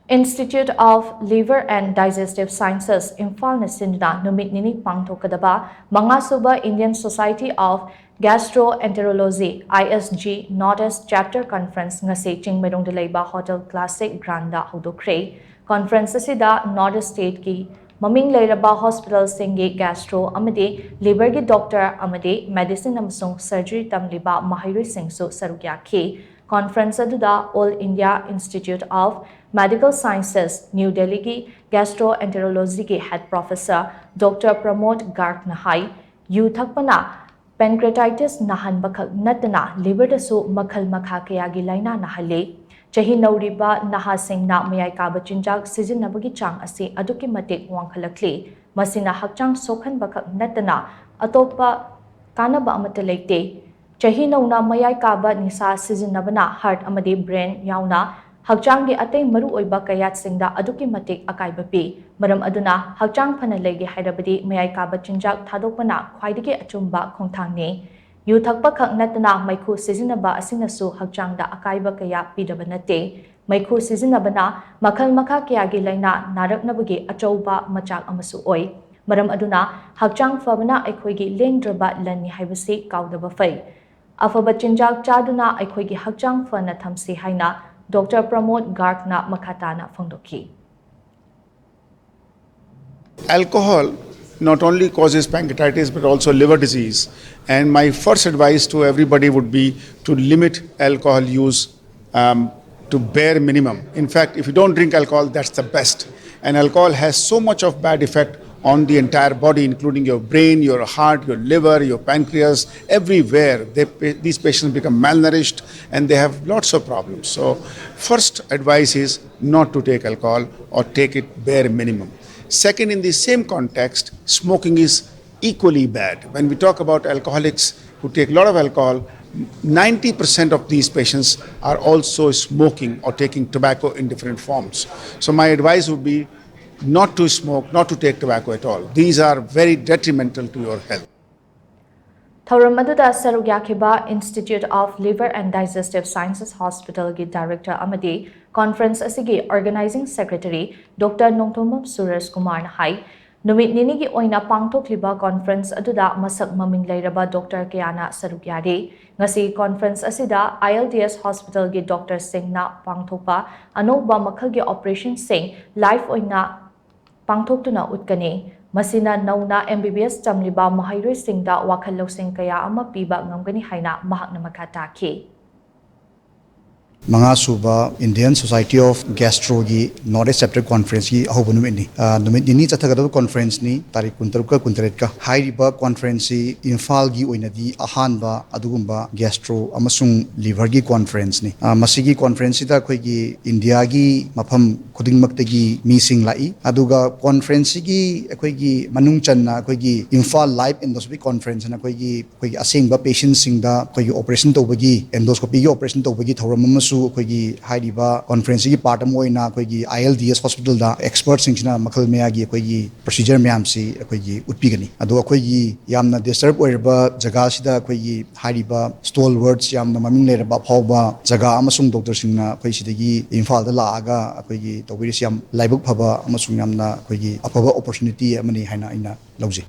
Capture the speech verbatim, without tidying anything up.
Institute of Liver and Digestive Sciences, ꯏꯝꯐꯥꯜꯅ ꯁꯤꯟꯗꯨꯅ ꯅꯨꯃꯤꯠ ꯅꯤꯅꯤ ꯄꯥꯡꯊꯣꯛꯀꯗꯕ ꯃꯉꯥꯁꯨꯕ Indian Society of Gastroenterology, I S G North East Chapter Conference ꯉꯁꯤ ꯆꯤꯡꯃꯩꯔꯣꯡꯗ ꯂꯩꯕ Hotel Classic Grandꯗ ꯍꯧꯗꯣꯛꯈ꯭ꯔꯦ꯫ Conference ꯑꯁꯤꯗ North East Stateꯀꯤ ꯃꯃꯤꯡ ꯂꯩꯔꯕ hospitalꯁꯤꯡꯒꯤ gastro ꯑꯃꯗꯤ liverꯒꯤ doctor ꯑꯃꯗꯤ medicine ꯑꯃꯁꯨꯡ surgery ꯇꯝꯂꯤꯕ ꯃꯍꯩꯔꯣꯏꯁꯤꯡꯁꯨ ꯁꯔꯨꯛ ꯌꯥꯈꯤ꯫ Conference ꯑꯗꯨꯗ All India Institute of Medical Sciences, New Delhiꯒꯤ gastroenterologyꯒꯤ head professor Doctor Pramod Gargna ꯍꯥꯏ, ꯌꯨ ꯊꯛꯄꯅ pancreatitis ꯅꯥꯍꯟꯕꯈꯛ ꯅꯠꯇꯅ liverꯗꯁꯨ ꯃꯈꯜ ꯃꯈꯥ ꯀꯌꯥꯒꯤ ꯂꯥꯏꯅꯥ ꯅꯥꯍꯜꯂꯤ꯫ ꯆꯍꯤ ꯅꯧꯔꯤꯕ ꯅꯍꯥꯁꯤꯡꯅ ꯃꯌꯥꯏ ꯀꯥꯕ ꯆꯤꯟꯖꯥꯛ ꯁꯤꯖꯤꯟꯅꯕꯒꯤ ꯆꯥꯡ ꯑꯁꯤ ꯑꯗꯨꯛꯀꯤ ꯃꯇꯤꯛ ꯋꯥꯡꯈꯠꯂꯛꯂꯤ꯫ ꯃꯁꯤꯅ ꯍꯛꯆꯥꯡ ꯁꯣꯛꯍꯟꯕꯈꯛ ꯅꯠꯇꯅ ꯑꯇꯣꯞꯄ ꯀꯥꯟꯅꯕ ꯑꯃꯠꯇ ꯂꯩꯇꯦ꯫ ꯆꯍꯤ ꯅꯧꯅ ꯃꯌꯥꯏ ꯀꯥꯕ ꯅꯤꯁꯥ ꯁꯤꯖꯤꯟꯅꯕꯅ heart ꯑꯃꯗꯤ brain ꯌꯥꯎꯅ ꯍꯛꯆꯥꯡꯒꯤ ꯑꯇꯩ ꯃꯔꯨꯑꯣꯏꯕ ꯀꯌꯥꯠꯁꯤꯡꯗ ꯑꯗꯨꯛꯀꯤ ꯃꯇꯤꯛ ꯑꯀꯥꯏꯕ ꯄꯤ꯫ ꯃꯔꯝ ꯑꯗꯨꯅ ꯍꯛꯆꯥꯡ ꯐꯅ ꯂꯩꯒꯦ ꯍꯥꯏꯔꯕꯗꯤ ꯃꯌꯥꯏ ꯀꯥꯕ ꯆꯤꯟꯖꯥꯛ ꯊꯥꯗꯣꯛꯄꯅ ꯈ꯭ꯋꯥꯏꯗꯒꯤ ꯑꯆꯨꯝꯕ ꯈꯣꯡꯊꯥꯡꯅꯤ꯫ ꯌꯨ ꯊꯛꯄ ꯈꯛ ꯅꯠꯇꯅ ꯃꯩꯈꯨ ꯁꯤꯖꯤꯟꯅꯕ ꯑꯁꯤꯅꯁꯨ ꯍꯛꯆꯥꯡꯗ ꯑꯀꯥꯏꯕ ꯀꯌꯥ ꯄꯤꯗꯕ ꯅꯠꯇꯦ꯫ ꯃꯩꯈꯨ ꯁꯤꯖꯤꯟꯅꯕꯅ ꯃꯈꯜ ꯃꯈꯥ ꯀꯌꯥꯒꯤ ꯂꯥꯏꯅꯥ ꯅꯥꯔꯛꯅꯕꯒꯤ ꯑꯆꯧꯕ ꯃꯆꯥꯛ ꯑꯃꯁꯨ ꯑꯣꯏ꯫ ꯃꯔꯝ ꯑꯗꯨꯅ ꯍꯛꯆꯥꯡ ꯐꯕꯅ ꯑꯩꯈꯣꯏꯒꯤ ꯂꯦꯡꯗ꯭ꯔꯕ ꯂꯟꯅꯤ ꯍꯥꯏꯕꯁꯤ ꯀꯥꯎꯗꯕ ꯐꯩ꯫ ꯑꯐꯕ ꯆꯤꯟꯖꯥꯛ ꯆꯥꯗꯨꯅ ꯑꯩꯈꯣꯏꯒꯤ ꯍꯛꯆꯥꯡ ꯐꯅ ꯊꯝꯁꯤ ꯍꯥꯏꯅ Doctor Pramod Gargꯅ ꯃꯈꯥ ꯇꯥꯅ ꯐꯣꯡꯗꯣꯛꯈꯤ꯫ Alcohol not only causes pancreatitis but also liver disease. And my first advice to everybody would be to limit alcohol use um, to bare minimum. In fact, if you don't drink alcohol, that's the best. And alcohol has so much of bad effect on the entire body, including your brain, your heart, your liver, your pancreas, everywhere. They, these patients become malnourished and they have lots of problems. So, first advice is not to take alcohol or take it bare minimum. Second, in the same context, smoking is equally bad. When we talk about alcoholics who take a lot of alcohol, ninety percent of these patients are also smoking or taking tobacco in different forms. So, my advice would be not to smoke, not to take tobacco at all. These are very detrimental to your health. ꯊꯧꯔꯝ ꯑꯗꯨꯗ ꯁꯔꯨꯛ ꯌꯥꯈꯤꯕ Institute of Liver and Digestive Sciences Hospitalꯒꯤ director ꯑꯃꯗꯤ Conference ꯑꯁꯤꯒꯤ Organizing Secretary Doctor Nongthombam ꯁꯨꯔꯖ ꯀꯨꯃꯥꯔꯅ ꯍꯥꯏ, ꯅꯨꯃꯤꯠ ꯅꯤꯅꯤꯒꯤ ꯑꯣꯏꯅ ꯄꯥꯡꯊꯣꯛꯂꯤꯕ conference ꯑꯗꯨꯗ ꯃꯁꯛ ꯃꯃꯤꯡ ꯂꯩꯔꯕ doctor ꯀꯌꯥꯅ ꯁꯔꯨꯛ ꯌꯥꯔꯤ꯫ ꯉꯁꯤ conference ꯑꯁꯤꯗ I L D S hospitalꯒꯤ doctorꯁꯤꯡꯅ ꯄꯥꯡꯊꯣꯛꯄ ꯑꯅꯧꯕ ꯃꯈꯜꯒꯤ operationꯁꯤꯡ live ꯑꯣꯏꯅ ꯄꯥꯡꯊꯣꯛꯇꯨꯅ ꯎꯠꯀꯅꯤ꯫ ꯃꯁꯤꯅ ꯅꯧꯅ M B B S ꯇꯝꯂꯤꯕ ꯃꯍꯩꯔꯣꯏꯁꯤꯡꯗ ꯋꯥꯈꯜ ꯂꯧꯁꯤꯡ ꯀꯌꯥ ꯑꯃ ꯄꯤꯕ ꯉꯝꯒꯅꯤ ꯍꯥꯏꯅ ꯃꯍꯥꯛꯅ ꯃꯈꯥ ꯇꯥꯈꯤ꯫ ꯃꯉꯥ ꯁꯨꯕ Indian Society of Gastroꯒꯤ North East Chapter Conferenceꯀꯤ ꯑꯍꯧꯕ ꯅꯨꯃꯤꯠꯅꯤ꯫ ꯑ, ꯅꯨꯃꯤꯠ ꯅꯤꯅꯤ ꯆꯠꯊꯒꯗꯕ conferenceꯅꯤ, ꯇꯥꯔꯤꯛ ꯀꯨꯟꯇꯔꯨꯛꯀ ꯀꯨꯟꯇꯔꯦꯠꯀ꯫ ꯍꯥꯏꯔꯤꯕ conferenceꯁꯤ ꯏꯝꯐꯥꯜꯒꯤ ꯑꯣꯏꯅꯗꯤ ꯑꯍꯥꯟꯕ ꯑꯗꯨꯒꯨꯝꯕ gastro ꯑꯃꯁꯨꯡ liverꯒꯤ conferenceꯅꯤ꯫ ꯑ, ꯃꯁꯤꯒꯤ conferenceꯁꯤꯗ ꯑꯩꯈꯣꯏꯒꯤ ꯏꯟꯗꯤꯌꯥꯒꯤ ꯃꯐꯝ ꯈꯨꯗꯤꯡꯃꯛꯇꯒꯤ ꯃꯤꯁꯤꯡ ꯂꯥꯛꯏ꯫ ꯑꯗꯨꯒ conferenceꯁꯤꯒꯤ ꯑꯩꯈꯣꯏꯒꯤ ꯃꯅꯨꯡ ꯆꯟꯅ ꯑꯩꯈꯣꯏꯒꯤ ꯏꯝꯐꯥꯜ Live Endoscopy Conferenceꯅ ꯑꯩꯈꯣꯏꯒꯤ ꯑꯩꯈꯣꯏꯒꯤ ꯑꯁꯦꯡꯕ patientꯁꯤꯡꯗ ꯑꯩꯈꯣꯏꯒꯤ operation ꯇꯧꯕꯒꯤ, endoscopyꯒꯤ operation ꯇꯧꯕꯒꯤ ꯊꯧꯔꯝ ꯑꯃꯁꯨ ꯑꯩꯈꯣꯏꯒꯤ ꯍꯥꯏꯔꯤꯕ conferenceꯁꯤꯒꯤ part ꯑꯃ ꯑꯣꯏꯅ ꯑꯩꯈꯣꯏꯒꯤ I L D S hospitalꯗ expertꯁꯤꯡꯁꯤꯅ ꯃꯈꯜ ꯃꯌꯥꯒꯤ ꯑꯩꯈꯣꯏꯒꯤ procedure ꯃꯌꯥꯝꯁꯤ ꯑꯩꯈꯣꯏꯒꯤ ꯎꯠꯄꯤꯒꯅꯤ꯫ ꯑꯗꯣ ꯑꯩꯈꯣꯏꯒꯤ ꯌꯥꯝꯅ disturb ꯑꯣꯏꯔꯕ ꯖꯒꯥꯁꯤꯗ ꯑꯩꯈꯣꯏꯒꯤ ꯍꯥꯏꯔꯤꯕ stalwarts, ꯌꯥꯝꯅ ꯃꯃꯤꯡ ꯂꯩꯔꯕ ꯑꯐꯥꯎꯕ ꯖꯒꯥ ꯑꯃꯁꯨꯡ doctorꯁꯤꯡꯅ ꯑꯩꯈꯣꯏ ꯁꯤꯗꯒꯤ ꯏꯝꯐꯥꯜꯗ ꯂꯥꯛꯑꯒ ꯑꯩꯈꯣꯏꯒꯤ ꯇꯧꯕꯤꯔꯤꯁꯤ ꯌꯥꯝ ꯂꯥꯏꯕꯛ ꯐꯕ ꯑꯃꯁꯨꯡ ꯌꯥꯝꯅ ꯑꯩꯈꯣꯏꯒꯤ ꯑꯐꯕ opportunity ꯑꯃꯅꯤ ꯍꯥꯏꯅ ꯑꯩꯅ ꯂꯧꯖꯩ꯫